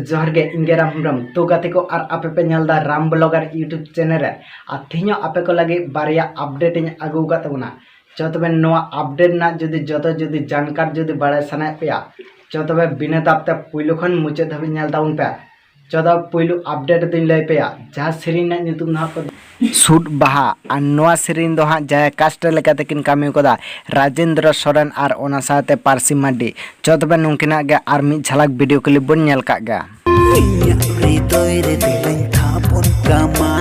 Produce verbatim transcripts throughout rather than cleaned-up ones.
ᱡᱚᱦᱟᱨ ᱜᱮ, ᱤᱧ ᱜᱮ ᱨᱟᱢ ᱦᱮᱢᱵᱨᱚᱢ᱾ ᱛᱚ ᱜᱟᱛᱮ ᱠᱚ, ᱟᱨ ᱟᱯᱮ ᱯᱮ ᱧᱮᱞ ᱮᱫᱟ ᱨᱟᱢ ᱵᱞᱚᱜᱟᱨ YouTube ᱪᱮᱱᱮᱞ ᱨᱮ᱾ ᱟᱨ ᱛᱮᱦᱮᱧ ᱦᱚᱸ ᱟᱯᱮ ᱠᱚ ᱞᱟᱹᱜᱤᱫ ᱵᱟᱨᱭᱟ ᱟᱯᱰᱮᱴ ᱤᱧ ᱟᱹᱜᱩ ᱟᱠᱟᱫ ᱛᱟᱵᱚᱱᱟ᱾ ᱪᱚ ᱛᱚᱵᱮ ᱱᱚᱣᱟ ᱟᱯᱰᱮᱴ ᱨᱮᱱᱟᱜ ᱡᱩᱫᱤ ᱡᱚᱛᱚ ᱡᱩᱫᱤ ᱡᱟᱱᱠᱟᱨ ᱡᱩᱫᱤ ᱵᱟᱲᱟᱭ ᱥᱟᱱᱟᱭᱮᱫ ᱯᱮᱭᱟ, ᱪᱚ ᱛᱚᱵᱮ ᱵᱤᱱᱟᱹ ᱫᱟᱵ ᱛᱮ ᱯᱩᱭᱞᱩ ᱠᱷᱚᱱ ᱢᱩᱪᱟᱹᱫ ᱫᱷᱟᱹᱵᱤᱡ ᱧᱮᱞ ᱛᱟᱵᱚᱱ ᱯᱮ᱾ ᱪᱚ ᱛᱚᱵᱮ ᱯᱩᱭᱞᱩ ᱟᱯᱰᱮᱴ ᱫᱚᱧ ᱞᱟᱹᱭ ᱯᱮᱭᱟ, ᱡᱟᱦᱟᱸ ᱥᱮᱨᱮᱧ ᱨᱮᱱᱟᱜ ᱧᱩᱛᱩᱢ ᱫᱚ ᱦᱟᱸᱜ ᱠᱚ ᱥᱩᱫ ᱵᱟᱦᱟ᱾ ᱟᱨ ᱱᱚᱣᱟ ᱥᱮᱨᱮᱧ ᱫᱚ ᱦᱟᱸᱜ ᱡᱟᱦᱟᱸᱭ ᱠᱟᱥᱴ ᱞᱮᱠᱟᱛᱮ ᱠᱤᱱ ᱠᱟᱹᱢᱤ ᱠᱟᱫᱟ, ᱨᱟᱡᱮᱱᱫᱨᱚ ᱥᱚᱨᱮᱱ ᱟᱨ ᱚᱱᱟ ᱥᱟᱶᱛᱮ ᱯᱟᱹᱨᱥᱤ ᱢᱟᱨᱰᱤ᱾ ᱪᱚ ᱛᱚᱵᱮ ᱱᱩᱝᱠᱤᱱᱟᱜ ᱜᱮ ᱟᱨ ᱢᱤᱫ ᱡᱷᱟᱞᱟᱠ ᱵᱷᱤᱰᱤᱭᱳ ᱠᱞᱤᱯ ᱵᱚᱱ ᱧᱮᱞ ᱠᱟᱜ ᱜᱮ᱾ ᱤᱧᱟᱹᱜ ᱦᱨᱤᱫᱚᱭ ᱨᱮ ᱫᱮᱞᱟᱧ ᱛᱷᱟᱯᱚᱱ ᱠᱟᱢᱟ᱾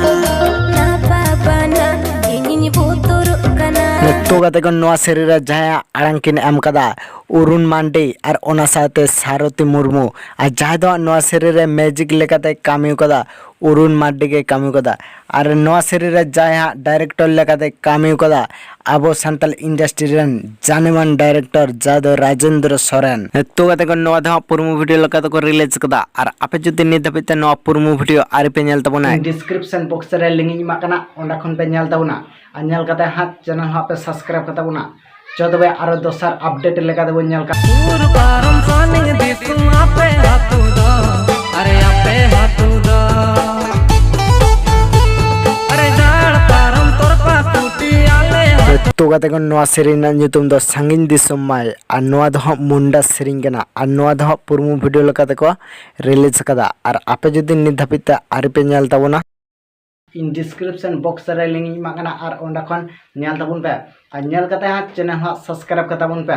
ᱱᱟ ᱵᱟᱵᱟ ᱱᱟ, ᱤᱧᱤᱧ ᱵᱚᱛᱚᱨᱚᱜ ᱠᱟᱱᱟ᱾ ᱛᱚ ᱜᱟᱛᱮ ᱠᱚ, ᱱᱚᱣᱟ ᱥᱮᱨᱮᱧ ᱨᱮ ᱡᱟᱦᱟᱸᱭᱟᱜ ᱟᱲᱟᱝ ᱠᱤᱱ ᱮᱢ ᱠᱟᱫᱟ, ᱚᱨᱩᱱ ᱢᱟᱱᱰᱤ ᱟᱨ ᱚᱱᱟ ᱥᱟᱶᱛᱮ ᱥᱟᱨᱚᱛᱤ ᱢᱩᱨᱢᱩ᱾ ᱟᱨ ᱡᱟᱦᱟᱸᱭ ᱫᱚ ᱦᱟᱸᱜ ᱱᱚᱣᱟ ᱥᱮᱨᱮᱧ ᱨᱮ ᱢᱮᱡᱤᱠ ᱞᱮᱠᱟᱛᱮ ᱠᱟᱹᱢᱤ ᱠᱟᱫᱟ, ᱚᱨᱩᱱ ᱢᱟᱱᱰᱤ ᱜᱮ ᱠᱟᱹᱢᱤ ᱠᱟᱫᱟ᱾ ᱟᱨ ᱱᱚᱣᱟ ᱥᱮᱨᱮᱧ ᱨᱮ ᱡᱟᱦᱟᱸᱭ ᱦᱟᱸᱜ ᱰᱟᱭᱨᱮᱠᱴᱚᱨ ᱞᱮᱠᱟᱛᱮ ᱠᱟᱹᱢᱤ ᱠᱟᱫᱟ, ᱟᱵᱚ ᱥᱟᱱᱛᱟᱲ ᱤᱱᱰᱟᱥᱴᱨᱤ ᱨᱮᱱ ᱡᱟᱱᱮᱢᱟᱱ ᱰᱟᱭᱨᱮᱠᱴᱚᱨ, ᱡᱟᱦᱟᱸᱭ ᱫᱚ ᱨᱟᱡᱮᱱᱫᱨᱚ ᱥᱚᱨᱮᱱ᱾ ᱛᱚ ᱜᱟᱛᱮ ᱠᱚ, ᱱᱚᱣᱟ ᱫᱚ ᱦᱟᱸᱜ ᱯᱨᱳᱢᱳ ᱵᱷᱤᱰᱤᱭᱳ ᱞᱮᱠᱟ ᱛᱮᱠᱚ ᱨᱤᱞᱤᱡᱽ ᱠᱟᱫᱟ᱾ ᱟᱨ ᱟᱯᱮ ᱡᱩᱫᱤ ᱱᱤᱛ ᱫᱷᱟᱹᱵᱤᱡ ᱛᱮ ᱱᱚᱣᱟ ᱯᱨᱳᱢᱳ ᱵᱷᱤᱰᱤᱭᱳ ᱟᱹᱣᱨᱤ ᱯᱮ ᱧᱮᱞ ᱛᱟᱵᱚᱱᱟ, ᱰᱤᱥᱠᱨᱤᱯᱥᱚᱱ ᱵᱚᱠᱥ ᱨᱮ ᱞᱤᱝᱠ ᱤᱧ ᱮᱢᱟᱜ ᱠᱟᱱᱟ, ᱚᱸᱰᱮ ᱠᱷᱚᱱ ᱯᱮ ᱧᱮᱞ ᱛᱟᱵᱚᱱᱟ᱾ ᱟᱨ ᱧᱮᱞ ᱠᱟᱛᱮ ᱦᱟᱸᱜ ᱪᱮᱱᱮᱞ ᱦᱚᱸ ᱟᱯᱮ ᱥᱟᱵᱥᱠᱨᱟᱭᱤᱵ ᱠᱟᱛᱟ ᱵᱚᱱᱟ᱾ ᱪᱚ ᱛᱚᱵᱮ ᱟᱨᱚ ᱫᱚᱥᱟᱨ ᱟᱯᱰᱮᱴ ᱞᱮᱠᱟ ᱛᱮᱵᱚᱱ ᱧᱮᱞ ᱠᱟᱜ᱾ ᱩᱨ ᱯᱟᱨᱚᱢ ᱥᱟᱱᱤᱧ ᱫᱤᱥᱚᱢ ᱟᱯᱮ ᱟᱹᱛᱩ ᱫᱚ, ᱟᱨᱮ ᱟᱯᱮ ᱟᱹᱛᱩ ᱫᱚ, ᱟᱨᱮ ᱰᱟᱲ ᱯᱟᱨᱚᱢ ᱛᱚᱨᱯᱟ ᱠᱩᱴᱤ ᱟᱞᱮ ᱟᱹᱛᱩ᱾ ᱛᱚ ᱜᱟᱛᱮ ᱠᱚ, ᱱᱚᱣᱟ ᱥᱮᱨᱮᱧ ᱨᱮᱱᱟᱜ ᱧᱩᱛᱩᱢ ᱫᱚ ᱥᱟᱺᱜᱤᱧ ᱫᱤᱥᱚᱢ ᱢᱟᱭ, ᱟᱨ ᱱᱚᱣᱟ ᱫᱚ ᱦᱟᱸᱜ ᱢᱩᱱᱰᱟ ᱥᱮᱨᱮᱧ ᱠᱟᱱᱟ, ᱟᱨ ᱱᱚᱣᱟ ᱫᱚ ᱦᱟᱸᱜ ᱯᱨᱳᱢᱳ ᱵᱷᱤᱰᱤᱭᱳ ᱞᱮᱠᱟ ᱛᱮᱠᱚ ᱨᱤᱞᱤᱡᱽ ᱠᱟᱫᱟ᱾ ᱟᱨ ᱟᱯᱮ ᱡᱩᱫᱤ ᱱᱤᱛ ᱫᱷᱟᱹᱵᱤᱡ ᱛᱮ ᱟᱹᱣᱨᱤ ᱯᱮ ᱧᱮᱞ ᱛᱟᱵᱚᱱᱟ, ᱤᱧ ᱰᱤᱥᱠᱨᱤᱯᱥᱚᱱ ᱵᱚᱠᱥ ᱨᱮ ᱞᱤᱝᱠ ᱤᱧ ᱮᱢᱟᱜ ᱠᱟᱱᱟ, ᱟᱨ ᱚᱸᱰᱮ ᱠᱷᱚᱱ ᱧᱮᱞ ᱛᱟᱵᱚᱱ ᱯᱮ᱾ ᱟᱨ ᱧᱮᱞ ᱠᱟᱛᱮ ᱦᱟᱸᱜ ᱪᱮᱱᱮᱞ ᱦᱚᱸ ᱥᱟᱵᱥᱠᱨᱟᱭᱤᱵ ᱠᱟᱛᱟ ᱵᱚᱱ ᱯᱮ᱾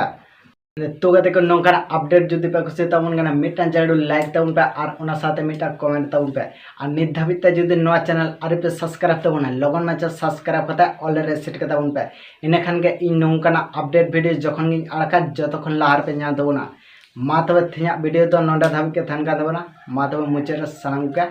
ᱛᱚ ᱜᱟᱛᱮ ᱠᱚ, ᱱᱚᱝᱠᱟᱱᱟᱜ ᱟᱯᱰᱮᱴ ᱡᱩᱫᱤ ᱯᱮ ᱠᱩᱥᱤᱭᱟᱜ ᱛᱟᱵᱚᱱ ᱠᱟᱱᱟ, ᱢᱤᱫᱴᱟᱝ ᱡᱟᱹᱨᱩᱲ ᱞᱟᱭᱤᱠ ᱛᱟᱵᱚᱱ ᱯᱮ ᱟᱨ ᱚᱱᱟ ᱥᱟᱶᱛᱮ ᱢᱤᱫᱴᱟᱝ ᱠᱚᱢᱮᱱᱴ ᱛᱟᱵᱚᱱ ᱯᱮ᱾ ᱟᱨ ᱱᱤᱛ ᱫᱷᱟᱹᱵᱤᱡ ᱛᱮ ᱡᱩᱫᱤ ᱱᱚᱣᱟ ᱪᱮᱱᱮᱞ ᱟᱹᱣᱨᱤ ᱯᱮ ᱥᱟᱵᱥᱠᱨᱟᱭᱤᱵ ᱛᱟᱵᱚᱱᱟ, ᱞᱚᱜᱚᱱ ᱢᱟᱪᱷᱟ ᱥᱟᱵᱥᱠᱨᱟᱭᱤᱵ ᱠᱟᱛᱮ ᱚᱞ ᱨᱮ ᱥᱮᱴ ᱠᱟᱛᱟ ᱵᱚᱱ ᱯᱮ᱾ ᱤᱱᱟᱹ ᱠᱷᱟᱱ ᱜᱮ ᱤᱧ ᱱᱚᱝᱠᱟᱱᱟᱜ ᱟᱯᱰᱮᱴ ᱵᱷᱤᱰᱤᱭᱳ ᱡᱚᱠᱷᱚᱱ ᱜᱤᱧ ᱟᱲᱟᱜᱟ, ᱡᱚᱛᱚ ᱠᱷᱚᱱ ᱞᱟᱦᱟ ᱨᱮᱯᱮ ᱧᱟᱢ ᱛᱟᱵᱚᱱᱟ᱾ ᱢᱟ ᱛᱚᱵᱮ ᱛᱮᱦᱮᱧᱟᱜ ᱵᱷᱤᱰᱤᱭᱳ ᱫᱚ ᱱᱚᱰᱮ ᱫᱷᱟᱹᱵᱤᱡ ᱜᱮ ᱛᱟᱦᱮᱱ ᱠᱟᱱ ᱛᱟᱵᱚᱱᱟ᱾ ᱢᱟ ᱛᱚᱵᱮ ᱢᱩᱪᱟᱹᱫ ᱨᱮ ᱥᱟᱱᱟᱢ ᱠᱚᱜᱮ